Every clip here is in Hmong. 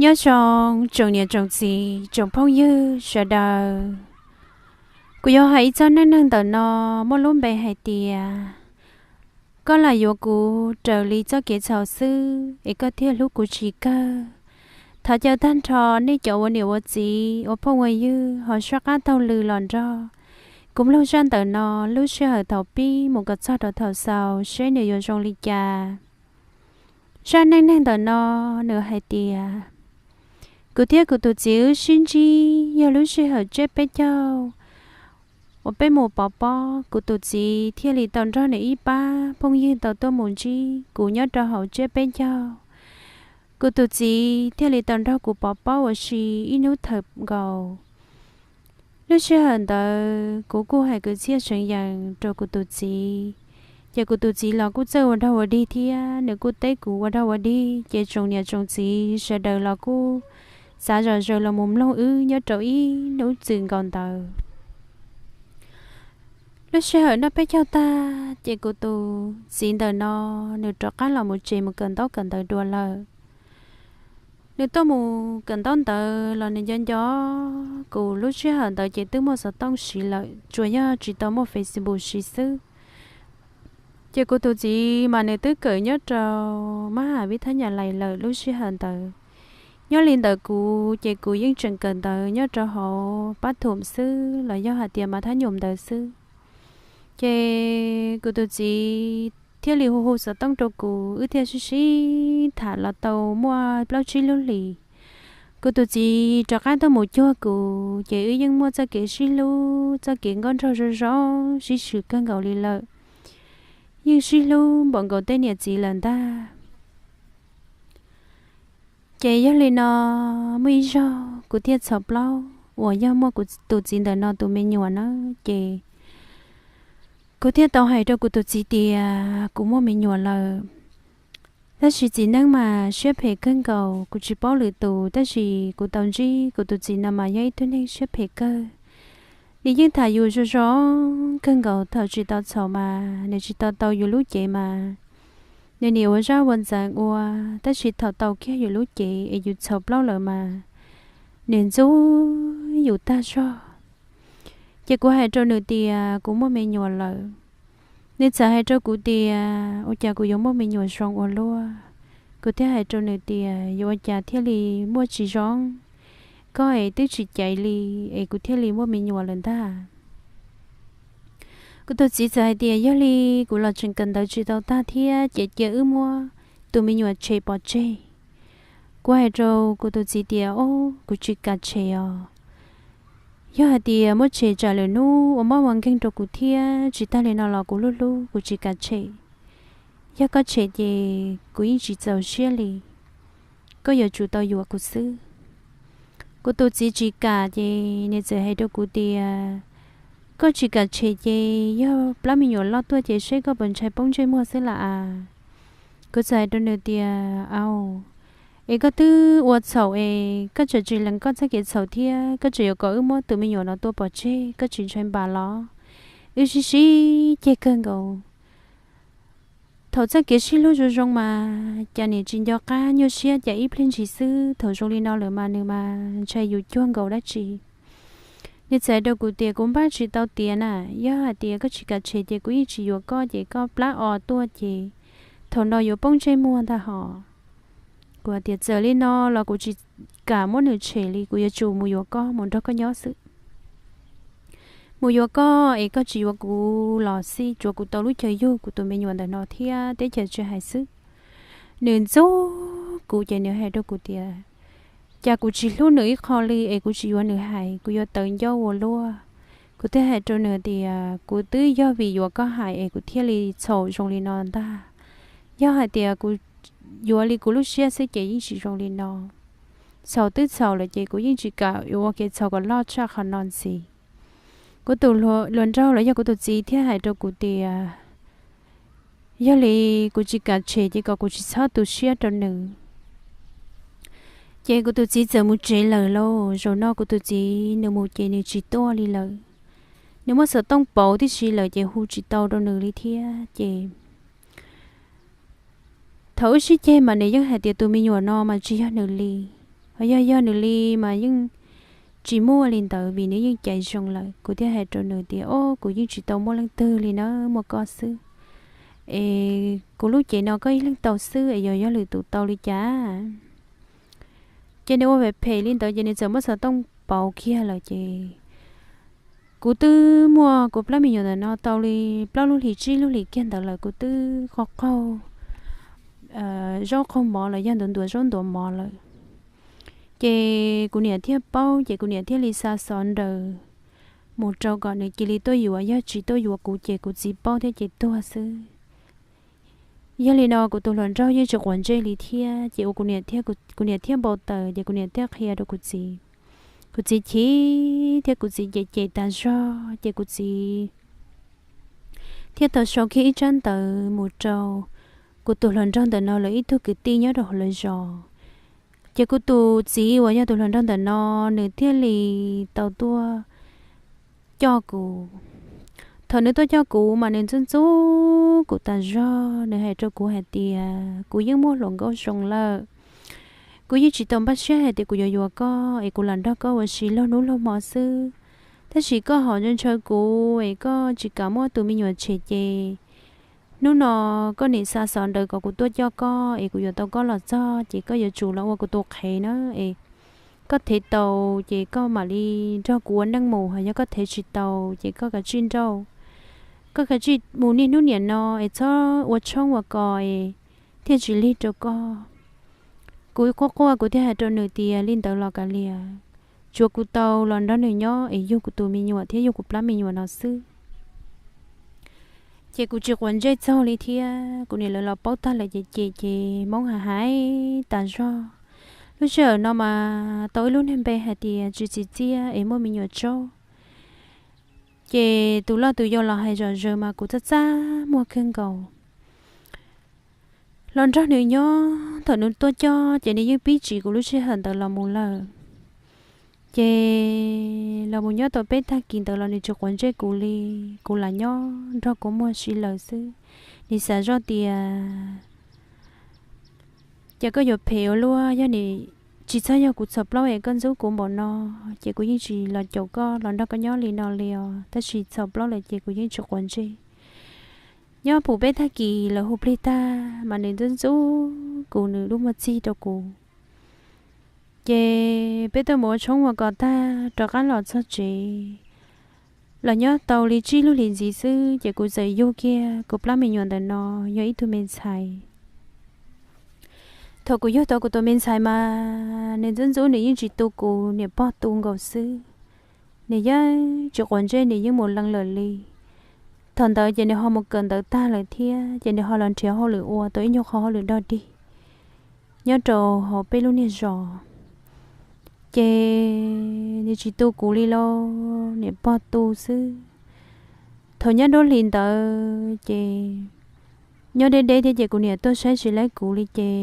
Nyob zoo tsoom niam tsoom txiv tsoom phooj ywg sawv daws. Kuv yuav hais ib txoj neej neeg ntawm no muaj lub npe hais tias koj lam yuav kuv raws li txoj kev txhaum xwb es koj thiaj hlub kuv tsis kawg. Thov caw tag nrho nej cov ua niam ua txiv ua phooj ua ywg ho soj qab taug lw los nrog kuv mloog zaj ntawm no lub sij hawm thaum pib mus kom txog rau thaum xaus seb nws yuav zoo li cas. Zaj neej neeg ntawm no nws hais tias kuv thiab kuv tus txiv wb sib ntsib yog lub sij hawm tsiab peb caug uas peb mus pov pob, kuv tus txiv thiaj li tau nrog nws ib pab phooj ywg tau tuaj mus ntsib kuv nyob rau hauv tsiab peb caug. Kuv tus txiv thiaj li tau nrog kuv pov pob ua si ib hnub thawm nkaus. Lub sij hawm ntawd kuv kuj hais kwv txhiaj seev yees rau kuv tus txiv, ces kuv tus txiv los kuj txawj ua dog ua dig thiab nws kuj teb kuv ua dog ua dig, ces tsoom niam tsoom txiv sawv daws los kuj xav zom zaws los mus mloog wb nyob rau ib hnub txwm nkaus ntawd. Lub sij hawm noj peb caug tag ces kuv tus txiv ntawm no nws rov qab los mus tsev mus kawm ntaub kawm ntawv dua lawm. Nws tuaj mus kawm ntaub ntawv los nws nco nco kuv, lub sij hawm ntawd ces twb muaj xov tooj siv lawm tsuas yog tsis tau muaj Facebook siv xwb. Ces kuv tus txiv mas nws twb kawm nyob rau mab has vib thab nyas lais lawm lub sij hawm ntawd. Nyob li ntawd kuv ces kuv yeej tseem kawm ntawv nyob rau hauv pab thum xwb los yog hais tias mas thab nyum ntawd xwb. Ces kuv tus txiv thiaj li hu hu xov tooj rau kuv, wb thiaj sib sib tham los tau muaj plaub tsib lub hlis. Kuv tus txiv rov qab tuaj mus cuag kuv ces wb yeej muaj txoj kev sib hlub txoj kev nkauj nraug zoo zoo sib swm kawg nkaus li lawm, yeej sib hlub npaum nkaus tej niam txiv lawm ntag. Ces yog li no muaj ib zaug kuv thiaj txhaum plaub uas yog muaj kuv tus txiv ntawm no tus me nyuam na, ces kuv thiaj tau hais rau kuv tus txiv tias kuv muaj me nyuam lawm. Tab sis txiv neej mas siab phem kawg nkaus, kuv tsis paub lwm tus tab sis kuv tau ntsib kuv tus txiv no mas yog ib tug neeg siab phem kawg. Nws yeej tham yus zoo zoo kawg nkaus, thaum tsis tau txhaum mas nws tsis tau tau yus lub cev mas nws niaj ua zaj ua ntxeev ua, tab sis thaum tau kiag yus lub cev es yus txhaum plaub lawm mas nws ntxub yus tag zog. Ces kuv hais rau nws tias kuv muaj me nyuam lawm. Nws txawm hais rau kuv tias ua cas kuv yuav muaj me nyuam zoo ua luaj. Kuv thiaj hais rau nws tias yuav ua cas thiaj li muaj tsis zoo, koj es twb tsis caiv li es kuv thiaj li muaj me nyuam lawm ntag. Kuv tus txiv txawm hais tias yog li kuv los tseem kawm ntawv tsis tau tag thiab ces cia wb muab tus me nyuam tshem pov tseg. Kuv hais rau kuv tus txiv tias o, kuv tsis kam tshem os. Yog hais tias muab tshem tsam lwm hnub ua mob ua nkeeg rau kuv thiab, tsis tag li no los kuv hlub hlub kuv tsis kam tshem. Yog koj tshem ces kuv yeej tsis txaus siab li, koj yuav tsum tau yuav kuv xwb. Kuv tus txiv tsis kam ces nws txawm hais rau kuv tias koj tsis kam tshem ces yog plab me nyuam loj tuaj ces seb koj puas ntshai poob ntsej muag xwb las as. Kuv txawm hais rau nws tias au, es koj twb ua txhaum es koj tseem tsis lees koj txoj kev txhaum thiab koj tseem yuav kom wb muab tus me nyuam no tua pov tseg, koj tsis ntshai npas los? Wb sib sib ceg kawg nkaus. Thaum txoj kev sib hlub zoo zoo mas cas niam tsis nco qab nyuaj siab cas ib pliag ntshis xwb, thaum zoo li no lawm mas nws mas ntshai yus cuag nkaus dab tsi. Nws txawm hais rau kuv tias kuv npaj tsis tau tiav na, yog hais tias koj tsis kam tshem ces kuv yeej tsis yuav koj ces koj plab o tuaj ces thaum no yuav poob ntsej muag ntag hos. Kuv hais tias txawm li no los kuv tsis kam muab nws tshem li, kuv yuav tsum mus yuav koj mus nrog koj nyob xwb. Mus yuav koj es koj tsis yuav kuv los xij, tsuav kuv tau lub chaw yug kuv tus me nyuam ntawm no thiab teb chaws tsis hais xwb. Nws ntxub kuv ces nws hais rau kuv tias cas kuv tsis hlub nws ib qho li es kuv tsis yuav nws hais, kuv yuav tawv ncauj ua luaj. Kuv thiaj hais rau nws tias kuv twb yog vim yuav koj hais es kuv thiaj li txhaum zoo li no ntag. Yog hais tias kuv yuav li kuv lub siab xwb ces yeej tsis zoo li no. Txhaum twb txhaum lawm ces kuv yeej tsis kam yuav ua kev txhaum kom loj tshaj qhov no ntxiv. Kuv tus hluas nraug los yog kuv tus txiv thiaj hais rau kuv tias yog li kuv tsis kam tshem ces kom kuv tsis txhob tu siab rau nws. Ces kuv tus txiv txawm mus tsev lawm lauj. Zaum no kuv tus txiv nws mus ces nws tsis tuaj li lawm. Nws muab xov tooj pauv tib si lawm ces hu tsis tau rau nws li thiab ces thaum wb sib ceg mas nws yeej hais tias tus me nyuam no mas tsis yog nws li. Yog yog nws li mas yeej tsis muaj li ntawd vim nws yeej caiv zoo lawm. Kuv thiaj hais rau nws tias, Ob, kuv yeej tsis tau muaj leej twg li na, muaj koj xwb. Es kuv lub cev no koj ib leeg tau xwb es yog yog lwm tus tau li cas? Ces nws ua phem phem li ntawd ces nws txawm muab xov tooj pauv kiag lawm ces kuv twb muaj kuv plab me nyuam ntawm no tau li plaub lub hlis tsib lub hlis kiag ntawd lawm, kuv twb qaug qaug zaub qaug mov los yog ntuav ntuav zaub ntuav mov lawm. Ces kuv niam thiaj paub ces kuv niam thiaj li xa xov nraws mus rau kom nws cia li tuaj yuav, yog tsis tuaj yuav kuv ces kuv txiv paub thiab ces tuag xwb. Yog li no kuv tus hluas nraug yeej tsis quav ntsej li thiab ces ua kuv niam thiab, kuv niam thiaj npau taws ces kuv niam thiaj qhia rau kuv txiv. Kuv txiv chim thiab kuv txiv cem cem tas zog ces kuv txiv thiaj tau sau kiag ib tsab ntawv mus rau kuv tus hluas nraug ntawm no lawv ib tug kwv tij nyob rau hauv lawv zos. Ces kuv tus txiv uas yog tus hluas nraug ntawm no, nws thiaj li tau tuaj coj kuv. Thaum nws tuaj coj kuv mas nws ntxub ntxub kuv tas zog, nws hais rau kuv hais tias kuv yeej muaj hluas nkauj zoo lawm, kuv yeej tsis tau npaj siab hais tias kuv yuav yuav koj es kuv lam nrog koj ua si laug hnub laug hmo xwb. Tab sis koj ho ntshaw ntshaw kuv es koj tsis kam muab tus me nyuam tshem ces hnub no koj niam xa xov nraws kom kuv tuaj coj koj es kuv yuav tau koj los txog ces koj yuav tsum los ua kuv tus qhev na es koj thev tau ces koj mam li nrog kuv ua neej mus, ho yog koj thev tsis tau ces koj kav tsij nrauj, koj kav tsij mus niaj hnub niam no es txhob ua tshoob ua kos es thiaj tsis lig rau koj. Kuv quaj quaj kuv thiaj hais rau nws tias li ntawd los kav liam, tsuav kuv tau los nrog nws nyob es yug kuv tus me nyuam thiab yug kuv plab me nyuam no xwb. Ces kuv tsis quav ntsej txaug li thiab, kuv niam lawv los paub tag lawm ces cem ces hmoob hais hais tas zog. Lub sij hawm no mas tau ib lub niag npe hais tias tsis txim txiaj es muaj me nyuam tsaub. Ces tus loj tus yau los hais zom zaws mas kuv txaj txaj muag kawg nkaus. Los nrog nws nyob, thaum nws tuaj coj ces nws yeej pib tsim kuv lub sij hawm ntawd los mus lawm. Ces los mus nyob tau peb tag kis ntawd los nws tsis quav ntsej kuv li, kuv lam nyob nrog kua muag si lawm xwb. Nws xav zoj tias, Ces koj yuav phem ua luaj, yog nws tsis txhob yog kuv txhos plaub es koj ntxub kuv npaum no, ces kuv yeej tsis los caum koj los nrog koj nyob li no li os. Tab sis txhos plaub lawm ces kuv yeej tsis quav ntsej. Nyob puv peb tag kis lawv hu plig tag mas nws ntxub ntxub kuv, nws lub muag txig rau kuv. Ces peb tuaj mus ua tshoob ua kos tag rov qab los txog tsev, los nyob tau li tsib lub hlis ntxiv xwb ces kuv txawm yug kiag kuv plab me nyuam ntawm no, yog ib tug me ntxhais. Thaum kuv yug tau kuv tus me ntxhais mas nws ntxub ntxub, nws yeej tsis tu kuv, niam pog tu nkaus xwb. Nws yeej tsis quav ntsej, nws yeej mus leej lawm li. Thaum ntawd ces nws ho mus kawm ntawv tag lawm thiab ces nws ho los nrhiav hauj lwm ua tau ib nyuag qho hauj lwm dog dig nyob rau hauv peb lub niag zos. Ces nws tsis tu kuv li lauj, niam pog tu xwb. Thaum nyob nruab hlis ntawd ces nyob deb deb thiab ces kuv niam tuaj saib tsis laib kuv li ces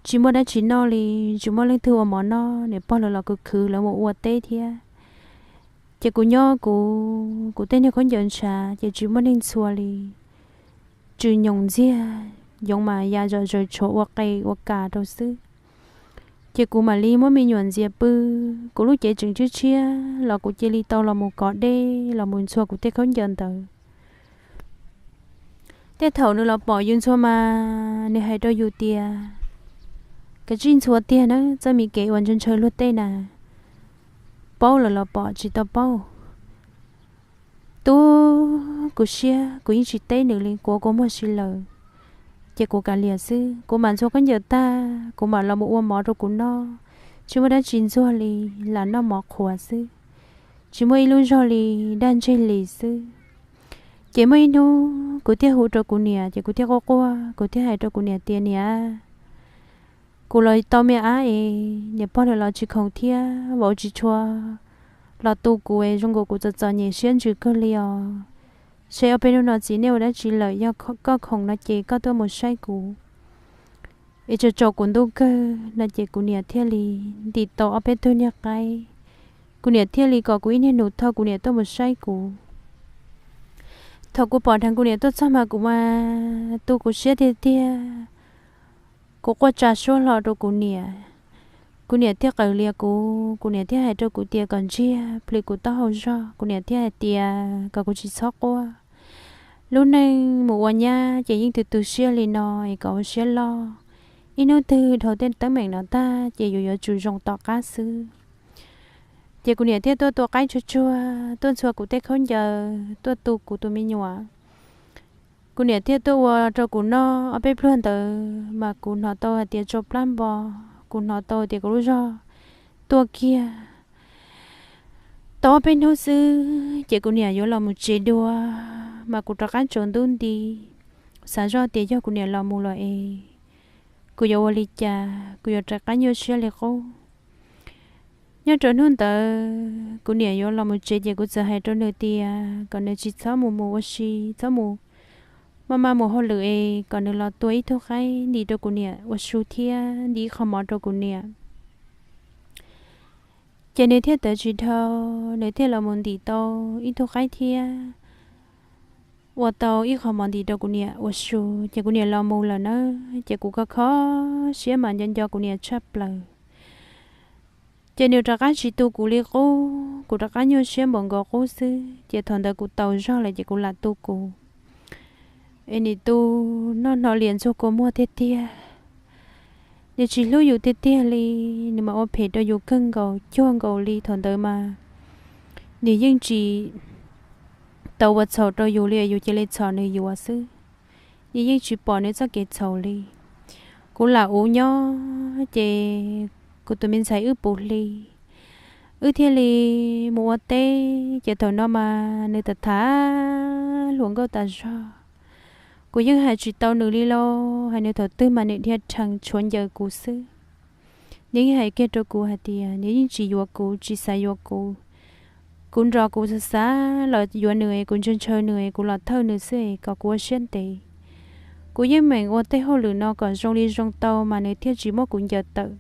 tsis muaj dab tsi noj li, tsis muaj leej twg ua mov noj, niam pog lawv los khwv khwv lawv mus ua teb thiab. Ces kuv nyob kuv, kuv tej niag khaub ncaws ntshav ces tsis muaj neeg ntxhua li. Tsw nyoos ntxiag, yoov mas ya zom zaws tshuav ua qe ua kas rau xwb. Ces kuv mam li muab me nyuam ntxias pw, kuv lub cev tseem tshiab tshiab los kuv cia li tau los mus kov dej los mus ntxhua kuv tej khaub ncaws ntawd. Tej thaum nws los pom yus ntxhua mas nws hais rau yus tias, Kav tsij ntxhua tiag na, txoj me kev uas ntshaw ntshaw luag tej na, paub lawm los pom tsis tau paub. Tu kuv siab, kuv yeej tsis teb nws li, kuv ua kua muag si lawm. Ces kuv kav liam xwb, kuv mam ntxhua khaub ncaws tag kuv mam los mus ua mov rau kuv noj. Tsis muaj dab tsi ntxuag li, lam noj mov qhuav xwb, tsis muaj ib lub zog li, daj ntseg li xwb. Ces muaj ib hnub kuv thiaj hu rau kuv niam, ces kuv thiaj quaj quaj, kuv thiaj hais rau kuv niam tias, Niam, kuv los tau me ab es niam pog lawv los tsis khoom thiab, vauv tsis tshua los tu kuv es zoo nkaus kuv txom txom nyem siab ntsws kawg li os. Seb ob peb hnub no txiv nej ua dab tsi lawm, yog koj khoom no ces koj tuaj mus saib kuv es tsaus tsaus kuv ntuj kawg no. Ces kuv niam thiaj li ntim tau ob peb tug niag qaib, kuv niam thiaj li kom kuv ib niag nus thauj kuv niam tuaj mus saib kuv. Thaum kuv pom dheev kuv niam tuaj txog mas kuv mas tu kuv siab tiag tiag. Kuv quaj tsa suab hlo rau kuv niam, Kuv niam thiaj qawm lias kuv, kuv niam thiaj hais rau kuv tias kom ntsiag plhws kuv taub hau zog. Kuv niam thiaj hais tias kom kuv tsis txhob quaj. Lub neej mus ua nyab ces yeej tu tu siab li no es kom ua siab loj. Ib hnub twg dhau tej teeb meem no tag ces yus yuav tsum zoo tom qab xwb. Ces kuv niam thiaj tuaj tua qaib tsuag tsuag, tuaj ntxhua kuv tej khaub ncaws, tuaj tu kuv tus me nyuam. Kuv niam thiaj tuaj ua rau kuv noj ob peb pluag ntawd mas kuv hnov tau hais tias tsau plab npo, kuv hnov tau tias kuv lub zog tuaj kiag. Tau ob peb hnub xwb ces kuv niam yuav los mus tsev dua, mas kuv rov qab tsaus ntuj nti, xav zoj tias yog kuv niam los mus lawm es kuv yuav ua li cas, kuv yuav rov qab nyuaj siab li qub. Nyob rau hnub ntawd kuv niam yuav los mus tsev ces kuv txawm hais rau nws tias kom nws tsis txhob mus mus ua si, txhob mus maj maj mus hauj lwm es kom nws los tua ib tug qaib ntim rau kuv niam ua su thiab ntim ib qho mov rau kuv niam. Ces nws thiaj tawv tsis dhau, nws thiaj los mus ntim tau ib tug qaib thiab ua tau ib qho mov ntim rau kuv niam ua su. Ces kuv niam los mus lawm na, ces kuv kho kho siab mas nco nco kuv niam tshaj plaws. Ces nws rov qab tsis tu kuv li qub, kuv rov qab nyuaj siab npaum nkaus qub xwb. Ces thaum ntawd kuv tau zog lawm ces kuv lam tu kuv. Es nws tu noj hnov lias ntxuag kua muag tiag tiag. Nws tsis hlub yus tiag tiag li, nws mas ua phem rau yus kawg nkaus cuag nkaus li thaum ntawd mas nws yeej tsis tau ua txhaum rau yus li, yus cia li txhom nws yuav xwb. Nws yeej tsis pom nws txoj kev txhaum li. Kuv lam ua nyob ces kuv tus me ntxhais wb puv hli, wb thiaj li mus ua teb. Ces thaum no mas nws tham tham hluas nkauj tas zog. Kuv yeej hais tsis tau nws li lauj, hais nws thaum twg mas nws dhia rhees tshuav ncaws kuv xwb. Nws yeej hais kiag rau kuv hais tias nws yeej tsis yuav kuv, tsis xav yuav kuv. Kuv nrog kuv xav xav los yuav nws es kuv ntshaw ntshaw nws es kuv los thawj nws xwb es kom kuv ua siab ntev. Kuv yeej meem ua tej hauj lwm no kom zoo li zoo tau mas nws thiaj tsis muab kuv ncaws tawm.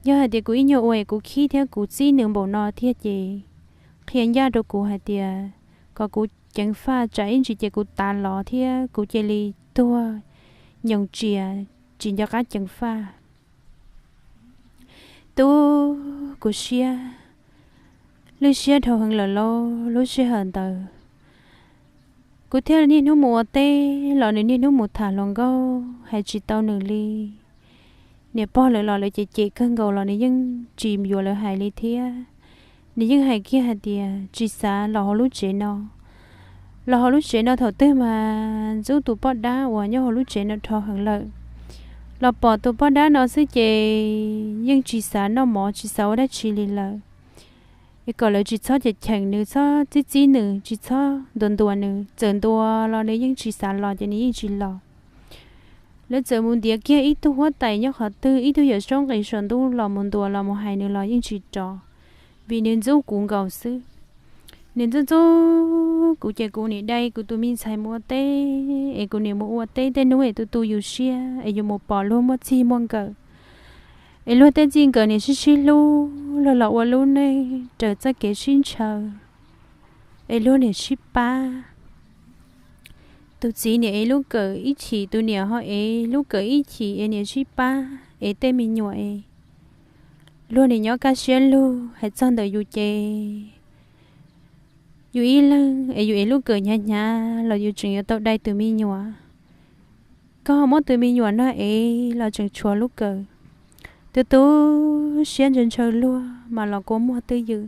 Yog hais tias kuv ib nyuag ua es kuv khib thiab kuv txib nws npaum no thiab ces qhia ncaj rau kuv hais tias kom kuv ceev faj tsam ib ntsis ces kuv tav los thiab kuv cia li tuag nyoos tsias tsis nco qab ceev faj. Tu kuv siab, lwj siab dhau heev lawm lauj lub sij hawm ntawd. Kuv thiaj niaj hnub mus ua teb los nws niaj hnub mus tham hluas nkauj, hais tsis tau nws li. Niam pog lawv los lawv cem cem kawg nkaus los nws yeej tsis yuav lawv hais li thiab. Nws yeej hais kiag hais tias tsis xav los hauv lub tsev no. Los hauv lub tsev no thaum twg mas ntxub tus poj dab uas nyob hauv lub tsev no dhau heev lawm. Los pom tus poj dab no xwb ces yeej tsis xav noj mov tsis xav ua dab tsi li lawm. Es kom lawv tsis txhob cem cheem nws, txhob txib txib nws, tsis txhob ntuas ntuas nws, txawm ntuas los nws yeej tsis xav los ces nws yeej tsis los. Lawv txawm mus ntiav kiag ib tug huab tais nyob qhov twg, ib tug yawm saub nqis saum ntuj los mus ntuas los mus hais nws los yeej tsis rov, vim nws ntxub kuv nkaus xwb. Nws ntxub ntxub kuv ces kuv nim dai kuv tus me ntxhais mus ua teb, es kuv nim mus ua teb tej hnub es tu tu yus siab es yus mus pom luag muaj txij muaj nkawm, es luag tej txij nkawm nim sib sib hlub, luag los ua lub neej raws txoj kev sib ntshaw, es luag nim sib pab. Tus txiv nim ev lub kawm ib chim, tus niam ho ev lub kawm ib chim es nim sib pab ev tej me nyuam es luag nim nyob kaj siab lug. Hais txog ntawm yus ces yus ib leeg es yus ev lub kawm hnyav hnyav los yus tseem yuav tau dai tus me nyuam. Koj ho muab tus me nyuam no ev los tseem tshuav lub kawm. Tu tu siab ntshaw ntshaw luag mas los kua muag twj ywm.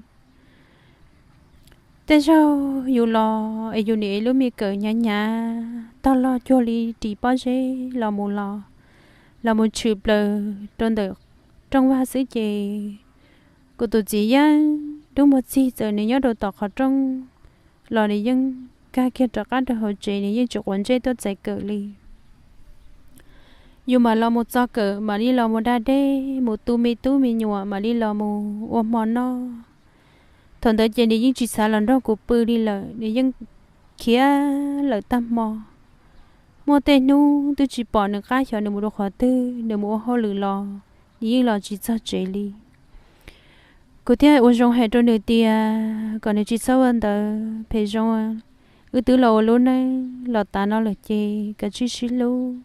Tej zaug yus los es yus nim ev lub me kawm hnyav hnyav tog log cuag li ris pob zeb los mus los, los mus tshwm plaws rau ntawm rooj vag xwb ces kuv tus txiv yeej dub muag txig, txawm nws nyob rau tom qhov rooj los nws yeej kag kiag rov qab rau hauv tsev, nws yeej tsis quav ntsej tuaj txais kawm li. Yus mam los mus txo kawm, mam li los mus da dej, mus tu me tub me nyuam, mam li los mus ua hmo noj. Thaum ntawd ces nws yeej tsis xav los nrog kuv pw li lawm, nws yeej khiav lawm tag hmo. Muaj tej hnub twb tsis pom nws qab xyov nws mus rau qhov twg, nws mus ua hauj lwm los nws yeej los tsis txog tsev li. Kuv thiaj ua zoo hais rau nws tias kom nws tsis txhob ua ntawd, phem zoo. Wb twb los ua lub neej los tas no lawm ces kav tsij sib hlub,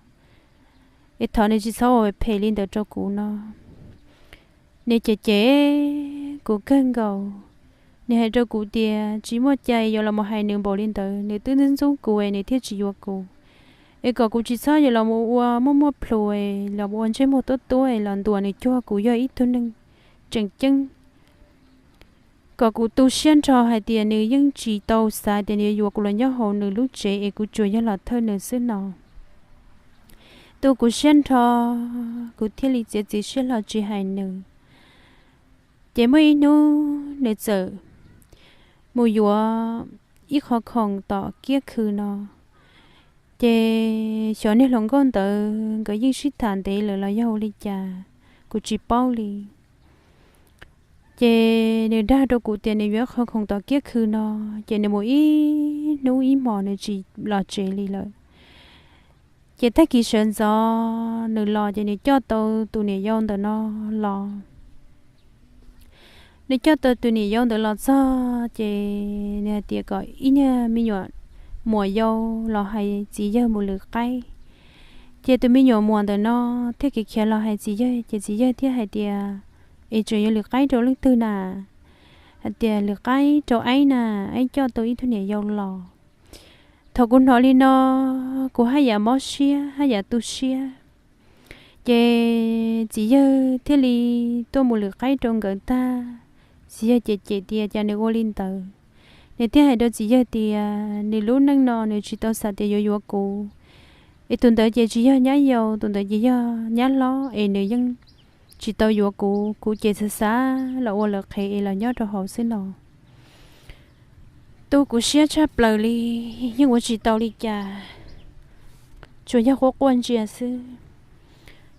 es thov nws tsis txhob ua phem li ntawd rau kuv no. Nws cem cem kuv kawg nkaus. Nws hais rau kuv tias tsis muaj cai yuav los mus hais nws npaum li ntawd, nws twb ntxub ntxub kuv es nws thiaj tsis yuav kuv. Es kom kuv tsis txhob yuav los mus ua muaj muaj plhus es los mus ua ntsej muag tuab tuab es los ntuas nws cuag kuv yog ib tug neeg tseem ceeb. Kom kuv tu siab nrho hais tias nws yeej tsis tau xav tias nws yuav kuv los nyob hauv nws lub tsev es kuv tsuas yog los thawj nws xwb no. Tu kuv siab nrho, kuv thiaj li txiav txim siab hlo tsis hais nws. Ces muaj ib hnub nws txawm mus yuav ib qho khoom tom kiab khw no. Ces xyov niag hluas nkauj ntawd nkawd yeej sib tham ntev lawm los yog ua li cas, kuv tsis paub li. Ces nws dag rau kuv tias nws yuav ib qho khoom tom kiab khw no, ces nws mus ib hnub ib hmos nws tsis los tsev li lawm. Ces tag kis sawv ntxov nws los ces nws coj tau tus niam yau ntawm no los. Nws coj tau tus niam yau ntawd los txog ces nws hais tias kom ib niag me nyuam muam yau los hais txiv yawg mus lwm qaib. Ces tus me nyuam muam ntawm no thiaj khiav khiav los hais txiv yawg, ces txiv yawg thiaj hais tias, Es tseem yuav lwm qaib rau leej twg na? Hais tias, Lwm qaib rau Aib na, Aib coj tau ib tug niam yau los. Thaum kuv hnov li no, kuv haj yam mob siab haj yam tu siab. Ces txiv yawg thiaj li tuaj mus lwm qaib rau nkawd tag. Txiv yawg cem cem tias cas nws ua li ntawd. Nws thiaj hais rau txiv yawg tias nws lub neej no nws tsis tau xav tias yuav yuav kuv, es tus ntawd ces tsis yog nyab yau, tus ntawd ces yog nyab hlob, es nws yeej tsis tau yuav kuv, kuv ces xav xav los ua lawv qhev es los nyob rau hauv xwb no. Tu kuv siab tshaj plaws li, yeej ua tsis tau li cas, tsuas yog quaj quaj ntsia xwb.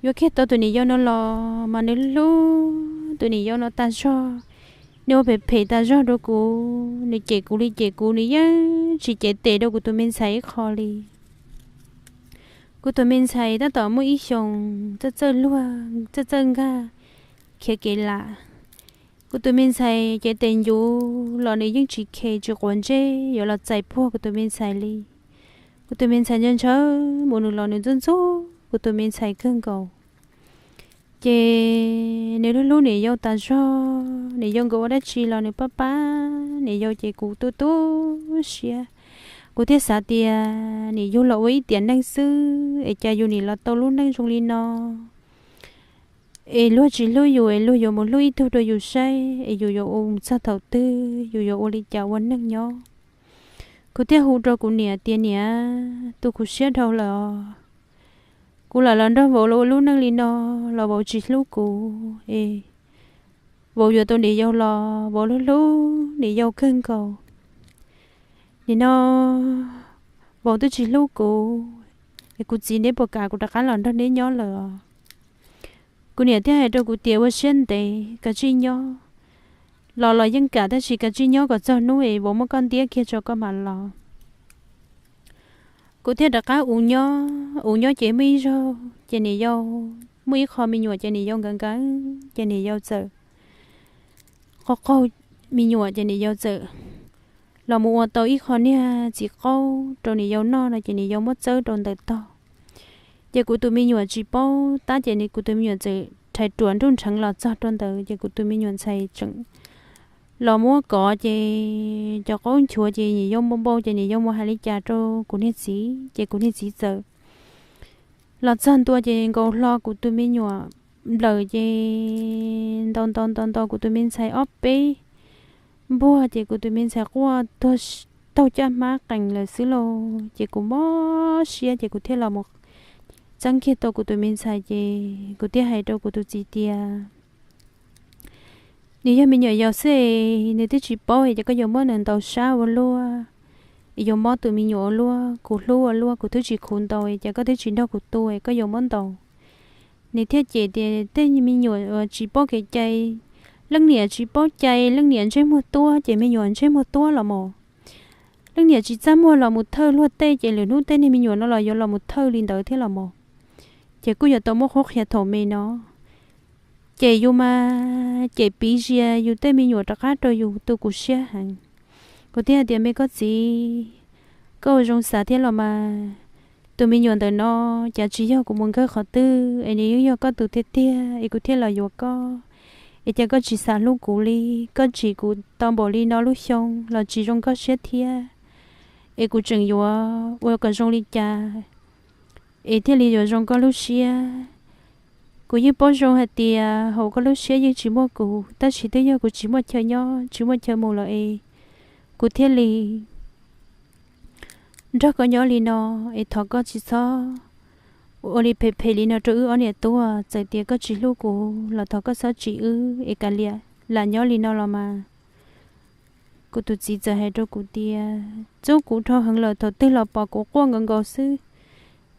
Yuav kiag tau tus niam yau no los mas nws hlub tus niam yau no tas zog, nws ua phem phem tas zog rau kuv, nws cem kuv li cem kuv, nws yeej tsis cev tes rau kuv tus me ntxhais ib qho li. Kuv tus me ntxhais tab tom muaj ib xyoos txawj txawj luag txawj txawj nkag khiav kev lam. Kuv tus me ntxhais cev tes ncuv los nws yeej tsis khe tsis quav ntsej yuav los txais puag kuv tus me ntxhais li. Kuv tus me ntxhais ntshaw ntshaw mus nws los nws ntxub ntxub kuv tus me ntxhais kawg nkaus. Ces nws hlub hlub niam yau tas zog, niam yau nkawd ua dab tsi los nws pab pab niam yau ces kuv tu tu siab. Kuv thiaj xav tias niam yug los ua ib tiam neeg xwb es cas yus nim los tau lub neej zoo li no. Es luag tsis hlub yus es luag yuav mus hlub ib tug rau yus saib es yus yuav ua mus txog thaum twg, yus yuav ua li cas ua neeg nyob. Kuv thiaj hu rau kuv niam tias niam, tu kuv siab dhau lawm os. Kuv lam los nrog vauv los ua lub neej li no los vauv tsis hlub kuv es vauv yuav tau niam yau los vauv hlub hlub niam yau kawg nkaus. Nim no vauv twb tsis hlub kuv es kuv txiv neb puas kam kuv rov qab los nrog neb nyob lawm os? Kuv niam thiaj hais rau kuv tias ua siab ntev, kav tsij nyob. Los los yeej kam tab sis kav tsij nyob kom txog hnub es vauv muab koj ntiab kiag tso koj mam los. Kuv thiaj rov qab ua nyob, ua nyob ces muaj ib zaug ces niam yau, muaj ib qho me nyuam ces niam yau nkawd nkawd ces niam yau txawm qaug qaug me nyuam ces niam yau txawm los mus ua tau ib qho niag txiv qaub rau niam yau noj no ces niam yau muab txawb rau ntawm tog. Ces kuv tus me nyuam tsis paub tab ces kuv tus me nyuam txawm rhais ruam nruj nrheev los txog rau ntawd ces kuv tus me nyuam ntxhais tseem los muab kov ces cov qaub nchuav ces niam yau npau npau ces niam yau mus hais li cas rau kuv niag txiv ces kuv niag txiv txawm los txog ntua ces nkaus hlo kuv tus me nyuam nplawm ces ntaus ntaus ntaus ntaus kuv tus me ntxhais ob peb npuag ces kuv tus me ntxhais quaj taug caj hmab qees lawm xwb lauj. Ces kuv mob siab ces kuv thiaj los mus txeeb kiag tau kuv tus me ntxhais ces kuv thiaj hais rau kuv tus txiv tias, nws yog me nyuam yaus xwb es nws twb tsis paub es ces koj yuav muab nws ntaus sab ua luaj, yuav mob tus me nyuam ua luaj, kuv hlub ua luaj kuv twb tsis khuv ntaus es ces koj twb tsis nrog kuv tu es koj yuav muab ntaus. Nws thiaj cem tias tej me nyuam tsis paub kev cai, leej niam tsis paub cai, leej niam ntsej muag tuab ces me nyuam ntsej muag tuab los mas. Leej niam tsis txaj muag los mus thawj luag tej ces lwm hnub tej niag me nyuam no los yuav los mus thawj li ntawd thiab los mas. Ces kuj yuav tau muab qhuab qhia thaum me no. Ces yus mas ces piv zias yus tej me nyuam rov qab rau yus tu kuv siab heev. Kuv thiaj hais tias me koj txiv, koj ua zoo xav thiab los mas, tus me nyuam ntawm no cas tsis yog kuv mus nkawg qhov twg es nws yeej yog koj tus tiag tiag es kuv thiaj los yuav koj. es cas koj tsis xav hlub kuv li? Koj tsim kuv tau npaum li no lub xyoo los tsis zoo koj siab thiab, es kuv tseem yuav ua kom zoo li cas es thiaj li yuav zoo koj lub siab? Kuv yeej paub zoo hais tias hauv koj lub siab yeej tsis muaj kuv, tab sis twb yog kuv tsis muaj chaw nyob tsis muaj chaw mus lawm es kuv thiaj li nrog koj nyob li no. Es thov koj tsis txhob ua li phem phem li no rau wb ob niam tub. Txawm tias koj tsis hlub kuv los thov koj txhob tsim wb es kav liam lam nyob li no los mas. Kuv tus txiv txawm hais rau kuv tias, ntxub kuv dhau heev lawm, thaum twg los pom kuv quaj nkaus nkaus xwb.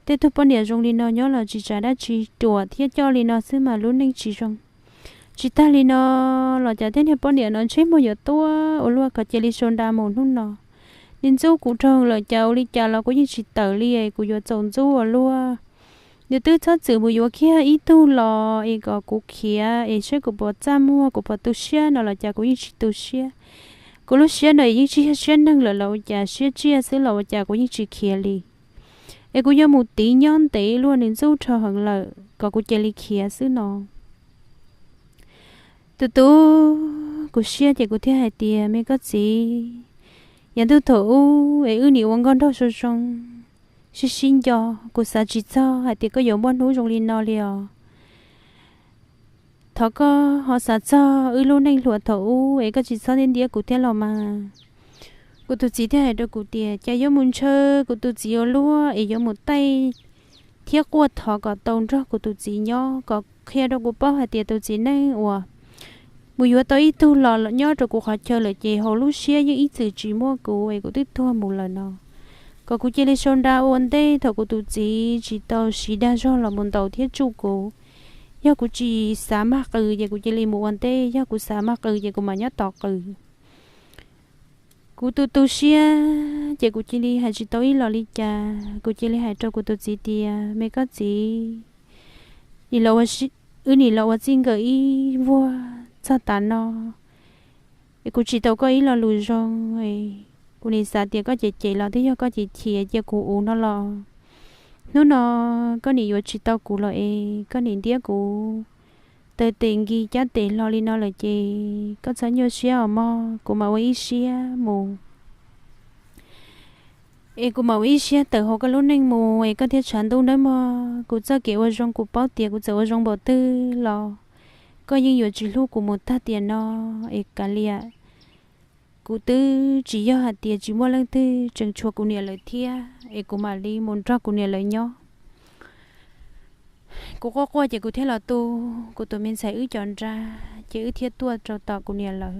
Tej tug poj niam zoo li no nyob los tsis tsav dab tsi, ruam thiab coj li no xwb mas lub neej tsis zoo. Tsis tag li no los cas tej niag poj niam no ntsej muag yuav tuab ua luaj, koj cia li sau nra mus hnub no. Nws ntxub kuv dhau heev lawm, cas ua li cas los kuv yeej tsis tawm li, kuv yuav txaus ntxub ua luaj. Nws twb txhob txwm mus yuav kiag ib tug los es kom kuv khiav es saib kuv puas txaj muag, kuv puas tu siab no los cas kuv yeej tsis tu siab. Kuv lub siab no yeej tsis yog siab neeg lawm los ua cas, siab tsiaj xwb los ua cas kuv yeej tsis khiav li. Es kuv yuav mus tiv nyob ntev luaj, nws ntxub dhau heev lawm kom kuv cia li khiav xwb no. Tus tub, kuv siab ces kuv thiaj hais tias, me koj txiv, yav ntuj thaum ub es wb nim ua nkauj nraug zoo zoo, sib sib nco, kuv xav tsis txog hais tias koj yuav muaj hnub zoo li no li os. Thov koj ho xav txog wb lub neej hluas thaum ub es koj tsis txhob ntiab ntiab kuv thiab los mas. Kuv tus txiv thiaj hais rau kuv tias, cas yuav mus ntshaw kuv tus txiv ua luaj es yuav mus taij thiab quaj thov kom tau nrog kuv tus txiv nyob, kom qhia rau kuv paub hais tias tus txiv neej uas mus yuav tau ib tug los nyob rau kuv qhov chaw lawm ces hauv lub siab yeej ib txwm tsis muaj kuv es kuv twb tuag mus lawm no. Kom kuv cia li sau nra ua ntej thaum kuv tus txiv tsis tau siv dag zog los mus ntaus thiab tsuj kuv. Yog kuv tsis xav mag qw ces kuv cia li mus ua ntej, yog kuv xav mag qw ces kuv mam nyob tos qw. Kuv tu tu siab ces kuv cia li hais tsis tau ib los li cas, kuv cia li hais rau kuv tus txiv tias, me koj txiv, wb nim los ua txij nkawm ib vuag txog tav no es kuv tsis tau koj ib lo lus zoo, kuv nim xav tias koj cem cem los twb yog koj cem chim cia kuv ua no los. Hnub no koj nim yuav tsis tau kuv los es koj nim ntiab kuv taw tes nkig cab tes hlo li no lawm ces koj txhob nyuaj siab os mog, kuv mam ua ib siab mus. Es kuv mam ua ib siab tawm hauv koj lub neej mus es koj thiaj tshav ntuj nawb mog. Kuv txoj kev ua zoo kuv paub tias kuv txawm ua zoo npaum twg los koj yeej yuav tsis hlub kuv mus tag tiam no es kav liam. Kuv twb tsis yog hais tias tsis muaj leej twg, tseem tshuav kuv niam lawv thiab es kuv mam li mus nrog kuv niam lawv nyob. Kuv quaj quaj ces kuv thiaj los tu kuv tus me ntxhais wb cov nra, ces wb thiaj tuaj rau tom kuv niam lawv.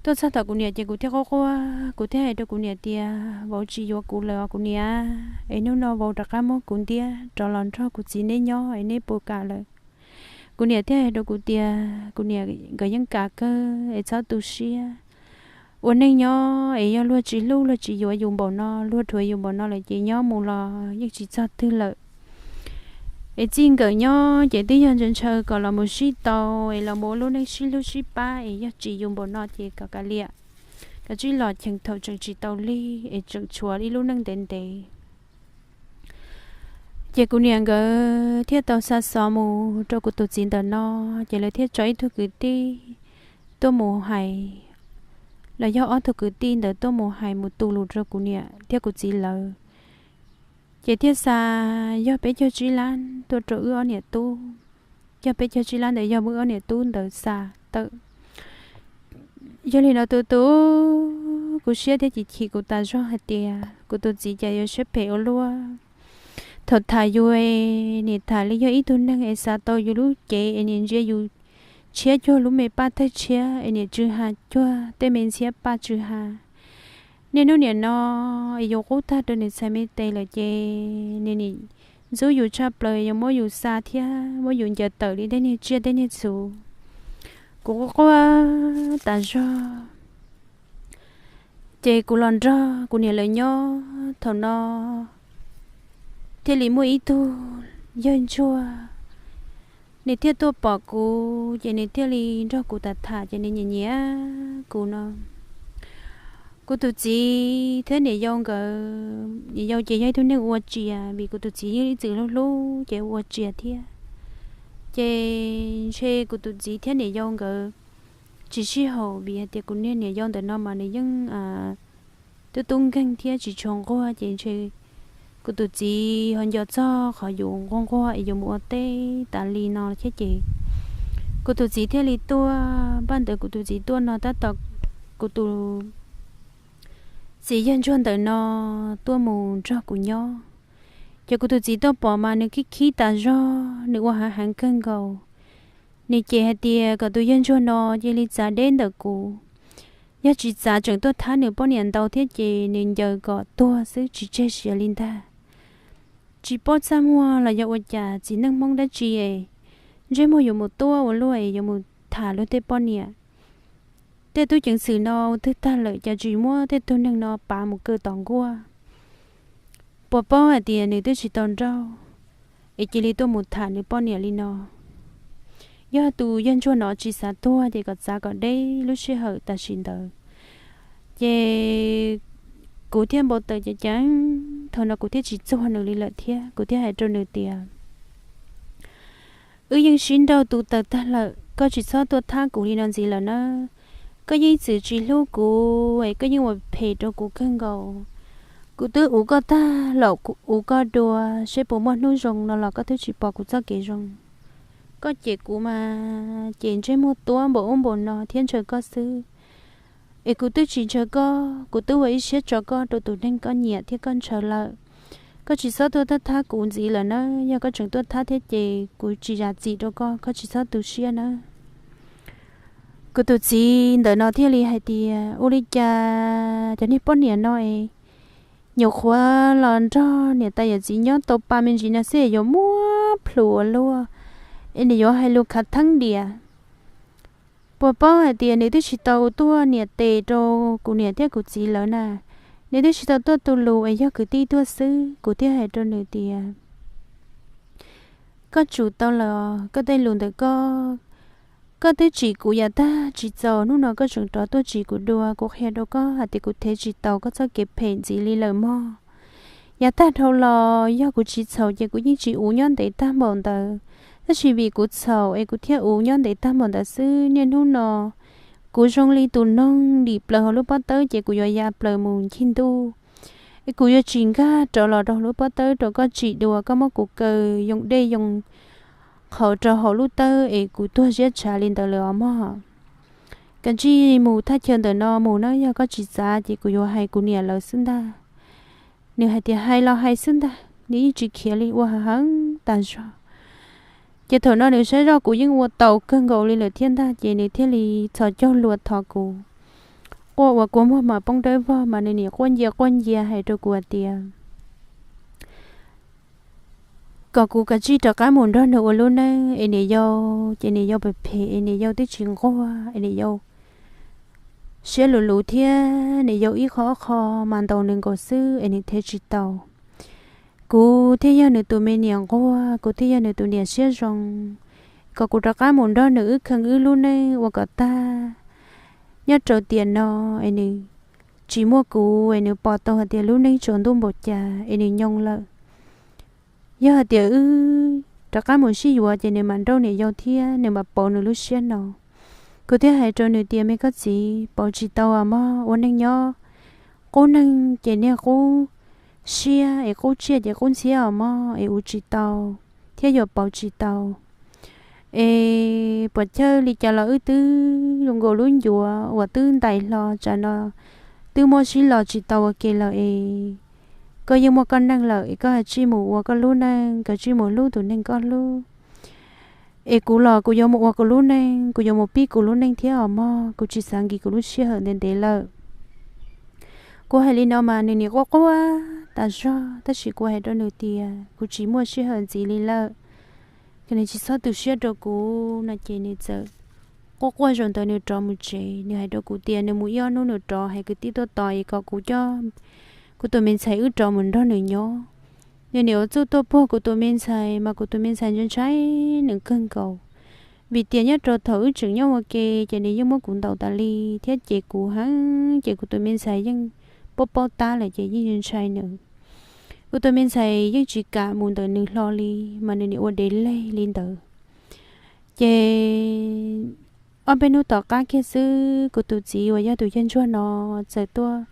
Tuaj txog tom kuv niam ces kuv thiaj quaj quaj, kuv thiaj hais rau kuv niam tias, vauv tsis yuav kuv lawm os kuv niam, es hnub no vauv rov qab muab kuv ntiab rov los nrog kuv txiv neb nyob es neb puas kam lawm? Kuv niam thiaj hais rau kuv tias, kuv niam, nkawd yeej kam kawg es txhob tu siab. Ua neej nyob es yog luag tsis hlub luag tsis yuav yus npaum no, luag dhuav yus npaum no lawm ces nyob mus los yeej tsis txog twg lawm. Es txij nkawm nyob ces twb yog ntshaw ntshaw kom los mus sib tau es los mus ua lub neej sib hlub sib pab, es yog tsis yus npaum no ces kom kav liam, kom tsib los cheem thaum tseem tsis tau lig es tseem tshuav ib lub neej ntev ntev. Ces kuv niam nkawd thiaj tau xa xov mus rau kuv tus txiv ntawm no, ces lawv thiaj tso ib tug kwv tij tuaj mus hais, los yog ob tug kwv tij ntawd tuaj mus hais mus tu lus rau kuv niam thiab kuv txiv lawv. Ces thiaj xa yog peb caug tsib lab tuaj rau wb ob niam tub. Yog peb caug tsib lab ntawd yog muab wb ob niam tub ntawd xa tawm. Yog li no tus tub, kuv siab thiab chim chim kuv tas zog hais tias kuv tus txiv cas yuav siab phem ua luaj. Thaum tham yus es nim tham li yog ib tug neeg es xav tau yus lub cev es nim ntsia yus tshiab cuag lub me paj tawg tshiab es nim tsw ha cuag tej me ntxhiab paj tsw ha. Niaj hnub nim no es yus qub tag rau nws txhais me tes lawm ces nws nim ntxub yus tshaj plaws, yuav muab yus xa thiab muab yus ncaws tawm li tej niag tsiaj tej niag txhu. Kuv quaj quaj tas zog. Ces kuv los nrog kuv niam lawv nyob thaum no thiaj li muaj ib tug yawg ntsuag, nws thiaj tuaj pom kuv ces nws thiaj li nrog kuv tham tham ces nws nyiam nyiam kuv no. Kuv tus txiv thiab niam yau nkawd, niam yau ces yog ib tug neeg ua tsias vim kuv tus txiv yeej ib txwm hlub hlub ces ua tsias thiab. Ces ntshe kuv tus txiv thiab niam yau nkawd tsis sib haum, vim hais tias kuv niag niam yau ntawm no mas nws yeej tub tub nkeeg thiab tsis tshua nquag, ces ntshe kuv tus txiv ho nco txog qhov yus nquag nquag es yuav mus ua teb tas li no thiab ces kuv tus txiv thiaj li tuaj. Npaj ntawd kuv tus txiv tuaj no tab tom kuv tus txiv yawg ntsuag ntawm no tuaj mus nrog kuv nyob. Ces kuv tus txiv tuaj pom mas nws khib khib tas zog, nws ua hav heev kawg nkaus. Nws ces hais tias kom tus yawg ntsuag no cia li txav deb ntawm kuv, yog tsis txav tseem tuaj thab nws poj niam ntau thiab ces nws ncaws kom tuag xwb tsis tseg siav li ntag. Tsis paub txaj muag los yog ua cas txiv neej Hmoob dab tsi es ntsej muag yuav mus tuaj ua luaj es yuav mus tham luag tej poj niam. Tej tub ceev xwm no ua twg tag lawm cas tsis muab tej tug neeg no pav mus kaw tom nkuaj. Puas paub hais tias nws twb tsis tau nrauj es cia li tuaj mus tham nws poj niam li no. Yog tus yawg ntsuag no tsis xav tuag ces kom txav kom deb lub sij hawm tam sim ntawd. Ces kuv thiaj npau taws ceev ceev, thaum no kuv thiaj tsis txuag nws li lawm thiab kuv thiaj hais rau nws tias, wb yeej sib nrauj tu taws tag lawm, koj tsis txhob tuaj thab kuv li no ntxiv lawm nawb. Koj yeej ib txwm tsis hlub kuv es koj yeej ua phem rau kuv kawg nkaus. Kuv twb uv koj tag los uv koj dua seb puas muaj hnub zoo no los koj twb tsis pom kuv txoj kev zoo. Koj cem kuv mas ces ntsej muag tuab npaum ub npaum no thiab ntshaw koj xwb. Es kuv twb tsis ntshaw koj, kuv twb ua ib siab tso koj rau tus neeg koj nyiam thiab koj ntshaw lawm. Koj tsis txhob tuaj thab kuv ntxiv lawm nawb, yog koj tseem tuaj thab thiab ces kuv tsis zam txim rau koj, koj tsis txhob tu siab nawb. Kuv tus txiv ntawm no thiaj li hais tias, ua li cas cov niag poj niam no es nyuam qhuav los nrog niam tais yawm txiv nyob tau pa me ntsis no xwb yuav muab plhus ua luaj, es nws yuav hais lus khav theeb diam. Puas paub hais tias nws twb tsis tau tuaj niam tes rau kuv niam thiab kuv txiv lawv na, nws twb tsis tau tuaj tu lus es yog kwv tij tuaj xwb. Kuv thiaj hais rau nws tias, koj tsum tau lawm, koj tej lus ntawm koj, koj twb tsim kuv yav tag tsis txaus, hnub no koj tseem rov tuaj tsim kuv dua. Kuv qhia rau koj hais tias kuv thev tsis tau koj txoj kev phem ntxiv li lawm mog. Yav tag dhau los yog kuv tsis txhaum ces kuv yeej tsis uv nyob ntev tag npaum ntawd, tab sis vim kuv txhaum es kuv thiaj uv nyob ntev tag npaum ntawd xwb. Niaj hnub no kuv zoo li tus noog dim plaws hauv lub pob tawb ces kuv yuav ya plaws mus ncig ntuj, es kuv yuav tsis nkag rov los rau lub pob tawb rau koj tsim dua, koj muab kuv kaw yoo dej yoo qhauv rau hauv lub tawb es kuv tuag ziab tshav li ntawd lawm os mog. Kav tsij mus thaj chaw ntawm no mus nawb, yog koj tsis txav ces kuv yuav hais kuv niam lawv xwb ntag. Nws hais tias hais los hais xwb ntag, nws yeej tsis khiav li, ua hav heev tas zog. Ces thaum no nws saib zoj kuv yeej ua tau kawg nkaus li lawm thiab ntag, ces nws thiaj li txhos caug lus thov kuv. Quaj ua kua muag mas poob dawb vog mas nws nim quaj ncia quaj ncia hais rau kuv hais tias, kom kuv kav tsij rov qab mus nrog nws ua lub neej es niam yau, ces niam yau phem phem es niam yau twb tsis nquag es niam yau siab luv luv thiab niam yau ib qho ob qho mas ntaus nws nkaus xwb es nws thev tsis tau. Kuv thiaj yog nws tus me niam nquag, kuv thiaj yog nws tus niam siab zoo, kom kuv rov qab mus nrog nws wb kheej wb lub neej ua kom tag. Nyob rau tiam no es nws tsis muaj kuv es nws pom tau hais tias lub neej tsaus ntuj npaum cas es nws nyoo lawm. Yog hais tias wb rov qab mus sib yuav ces nws mam nrauj niam yau thiab nws mam pauv nws lub siab no. Kuv thiaj hais rau nws tias, me koj txiv, pauv tsis tau os mog, ua neeg nyob qub neeg ces niag qub siab es qub tsiaj ces qub ntxhiab os mog, es uv tsis tau thiab yuav pauv tsis tau. Es puas chawj li cas los wb twb zoo nkaus lub ncuav uas twb ntais hlo, tsam no twb muab sib los tsis tau ua ke lawm es koj yeej muaj koj neej lawm es koj kav tsij mus ua koj lub neej, kav tsij mus hlub tus neeg koj hlub. Es kuv los kuv yuav mus ua kuv lub neej, kuv yuav mus pib kuv lub neej thiab os mog, kuv tsis xav nkim kuv lub sij hawm ntev ntev lawm. Kuv hais li no mas nws nim quaj quaj tas zog, tab sis kuv hais rau nws tias kuv tsis muaj sij hawm ntxiv li lawm, es nws tsis txhob tu siab rau kuv no ces nws txawm quaj quaj zaum ntawd nws rov mus tsev. Nws hais rau kuv tias nws mus ib ob hnub nws rov, hais kwv tij tuaj tos es kom kuv coj kuv tus me ntxhais wb rov mus nrog nws nyob. Nws nim ua txuj tuaj puag kuv tus me ntxhais mas kuv tus me ntxhais ntshai ntshai nws kawg nkaus, vim tias nyob rau thaum wb tseem nyob ua ke ces nws yeej muab kuv ntaus tas li thiab ces kuv heev ces kuv tus me ntxhais yeej paub paub tab lawm ces yeej ntshai nws. Kuv tus me ntxhais yeej tsis kam mus ntawm nws hlo li, mas nws nim ua dev leg li ntawd. Ces ob peb hnub tom qab kiag xwb, kuv tus txiv uas yog tus yawg ntsuag no txawm tuaj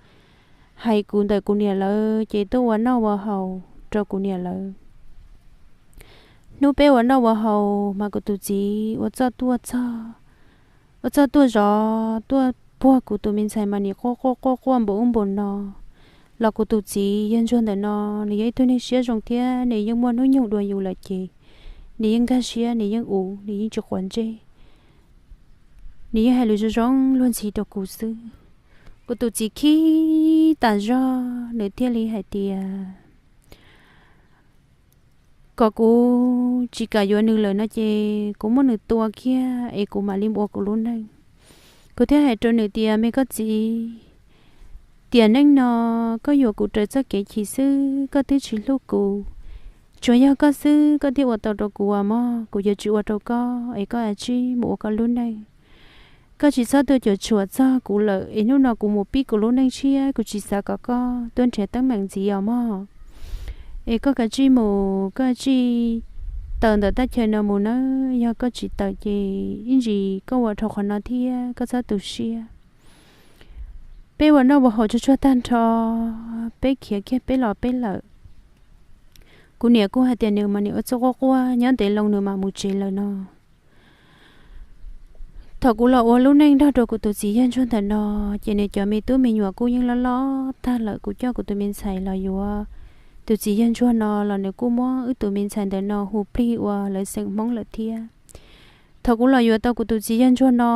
hais kuv ntawm kuv niam lawv, ces tuaj ua noj ua haus rau kuv niam lawv. Hnub peb ua noj ua haus mas kuv tus txiv ua txuj tuaj txog, ua txuj tuaj zov tuaj puag kuv tus me ntxhais mas nim quaj quaj quaj quaj npaum ub npaum no. Los kuv tus txiv yawg ntsuag ntawm no, nws yog ib tug neeg siab zoo thiab nws yeej muaj hnub nyoog dua yus lawm ces nws yeej nkag siab, nws yeej uv, nws yeej tsis quav ntsej. Nws yeej hais lus zoo zoo luag ntxhi rau kuv xwb. Kuv tus txiv khib tas zog, nws thiaj li hais tias kom kuv tsis kam yuav nws lawm no ces kuv muab nws tua kiag es kuv mam li mus ua kuv lub neej. Kuv thiaj hais rau nws tias, me koj txiv, tiam neej no koj yuam kuv raws txoj kev chim xwb, koj twb tsis hlub kuv. Tsuas yog koj xwb koj thiaj ua tau rau kuv as mog, kuv yuav tsis ua rau koj, es koj cia li mus ua koj lub neej. Koj tsis txhob tuaj cuam tshuam txog kuv lawm, es hnub no kuv mus pib kuv lub neej tshiab, kuv tsis xav kom koj tuaj nrhiav teeb meem ntxiv os mog. Es koj cia li mus, koj cia li tawm ntawm thaj chaw no mus nawb, yog koj tsis tawm ces ib ntsis koj ua dhau qhov no thiab, koj txhob tu siab. Peb ua noj ua haus tsuag tsuag tag nrho, peb khiav kiag peb los peb lawm. Kuv niam kuj hais tias nws mas nws ua txuj quaj quaj nyob ntev loo nws mam mus tsev lawm no. Thaum kuv los ua lub neej nrog rau kuv tus txiv yawg ntsuag ntawm no, ces nws cov me tub me nyuam kuj yeej loj loj tag lawm, kuv coj kuv tus me ntxhais los yuav tus txiv yawg ntsuag no los nws kuj muab wb tus me ntxhais ntawm no hu plig ua lawv xeem Hmoob lawm thiab. Thaum kuv los yuav tau kuv tus txiv yawg ntsuag no,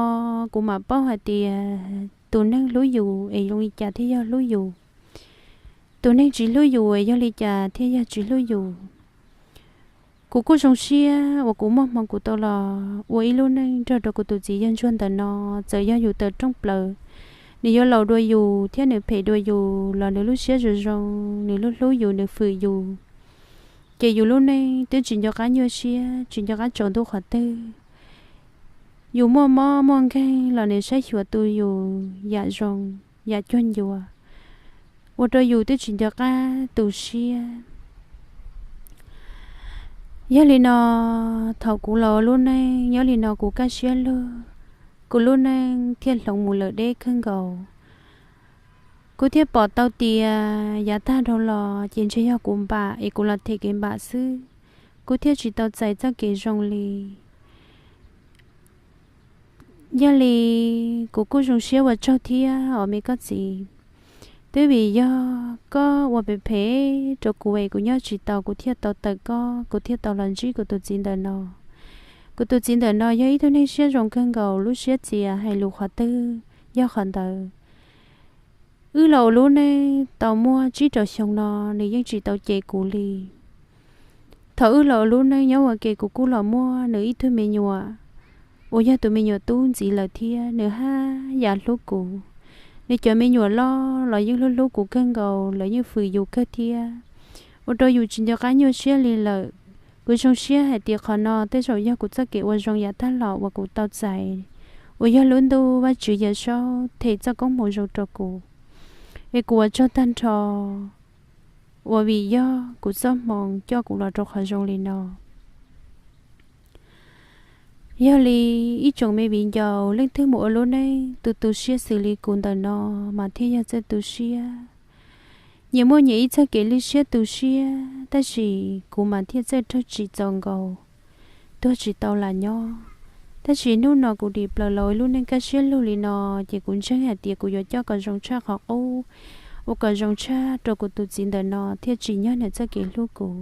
kuv mam paub hais tias tus neeg hlub yus es zoo li cas thiaj yog hlub yus, tus neeg tsis hlub yus es yog li cas thiaj yog tsis hlub yus. Kuv kuj zoo siab uas kuv muaj hmoo kuv tau los ua ib lub neej nrog rau kuv tus txiv yawg ntsuag ntawm no. Txawm yog yus tawm rooj plaws, nws yuav laus dua yus thiab nws phem dua yus los nws lub siab zoo zoo, nws hlub hlub yus, nws fwm yus, ces yus lub neej twb tsis nco qab nyuaj siab, tsis nco qab tsaus ntuj qhov twg. Yus muaj mob muaj nkeeg los nws saib xyuas tu yus yam zoo yam cuag ncua, ua rau yus twb tsis nco qab tu siab. Yog li no, thaum kuv los ua lub neej nyob li no kuv kaj siab lug, kuv lub neej thiaj hloov mus lawm deb kawg nkaus. Kuv thiaj pom tau tias yav tag dhau los ces ntshe yog kuv npam es kuv los them kev npam xwb, kuv thiaj tsis tau txais txoj kev zoo li. Yog li, kuv kuj zoo siab ua tsaug thiab os me koj txiv, twb vim yog koj ua phem phem rau kuv es kuv nyob tsis tau, kuv thiaj tau tawm koj, kuv thiaj tau los ntsib kuv tus txiv ntawm no. Kuv tus txiv ntawm no yog ib tug neeg siab zoo kawg nkaus, lub siab txias hais lus qhov twg yog qhov ntawd. Wb los ua lub neej tau muaj tsib rau xyoo no, nws yeej tsis tau cem kuv li. Thaum wb los ua lub neej nyob ua ke kuv kuj los muaj nws ib tug me nyuam uas yog tus me nyuam tub ntxiv lawm thiab, nws haj yam hlub kuv. Nws cov me nyuam loj los yeej hlub hlub kuv kawg nkaus, lawv yeej fwm yus kawg thiab, ua rau yus tsis nco qab nyuaj siab li lawm. Kuv zoo siab hais tias qhov no tej zaum yog kuv txoj kev ua zoo yav tag los uas kuv tau txais, uas yog lub ntuj Vajtswv Yawm Saub them txoj koob hmoov zoo rau kuv, es kuv ua tsaug tag nrho uas vim yog kuv txoj hmoo coj kuv los rau qhov zoo li no. Yog li, ib tsoom me viv ncaus leej twg mus ua lub neej tu tu siab xws li kuv ntawm no mas thiaj yog txawj tu siab. Nyias muaj nyias ib txoj kev lwj siab tu siab, tab sis kuv mas thiaj txawj raug tsim txaus nkaus, tuag tsis tau lam nyob. Tab sis hnub no kuv dim plaws los ua lub neej kaj siab lug li no, ces kuv ntseeg hais tias kuv yuav coj kom zoo tshaj qhov qub, ua kom zoo tshaj rau kuv tus txiv ntawm no thiaj tsim nyog nws txoj kev hlub kuv.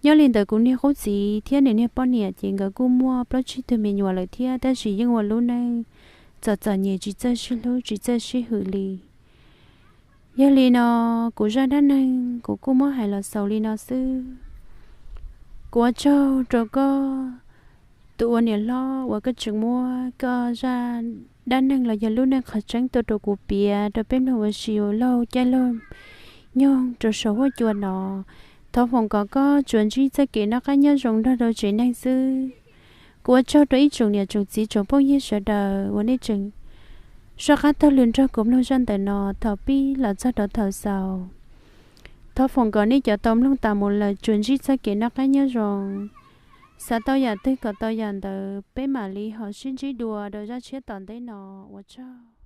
Nyob li ntawd kuv niag qub txiv thiab nws niag poj niam ces nkawd kuj muaj plaub tsib tug me nyuam lawm thiab, tab sis yeej ua lub neej txom txom nyem, tsis txawj sib hlub tsis txawj sib hwm li. Yog li no, kuv zaj dab neeg kuv kuj muab hais los xaus li no xwb. Kuv ua tsaug rau koj tus ua niam hlob uas koj tseem muab koj zaj dab neeg los yog lub neej qhov tseeb tuaj rau kuv piav rau peb mloog ua si ua laug caij laug nyoog rau saum huab cua no. Thov foom kom koj tsuas ntsib txoj kev noj qab nyob zoo nrog rau tsev neeg xwb. Kuv ua tsaug rau ib tsoom niam tsoom txiv tsoom phooj ywg sawv daws uas nej tseem soj qab taug lw nrog kuv mloog zaj ntawm no thaum pib los txog rau thaum xaus. Thov foom kom nej cov tau mloog tas mus lawm tsuas ntsib txoj kev noj qab nyob zoo, Xav tau yam twg kom tau yam ntawd, peb mam li ho sib ntsib dua rau zaj tshiab tom ntej no. Ua tsaug.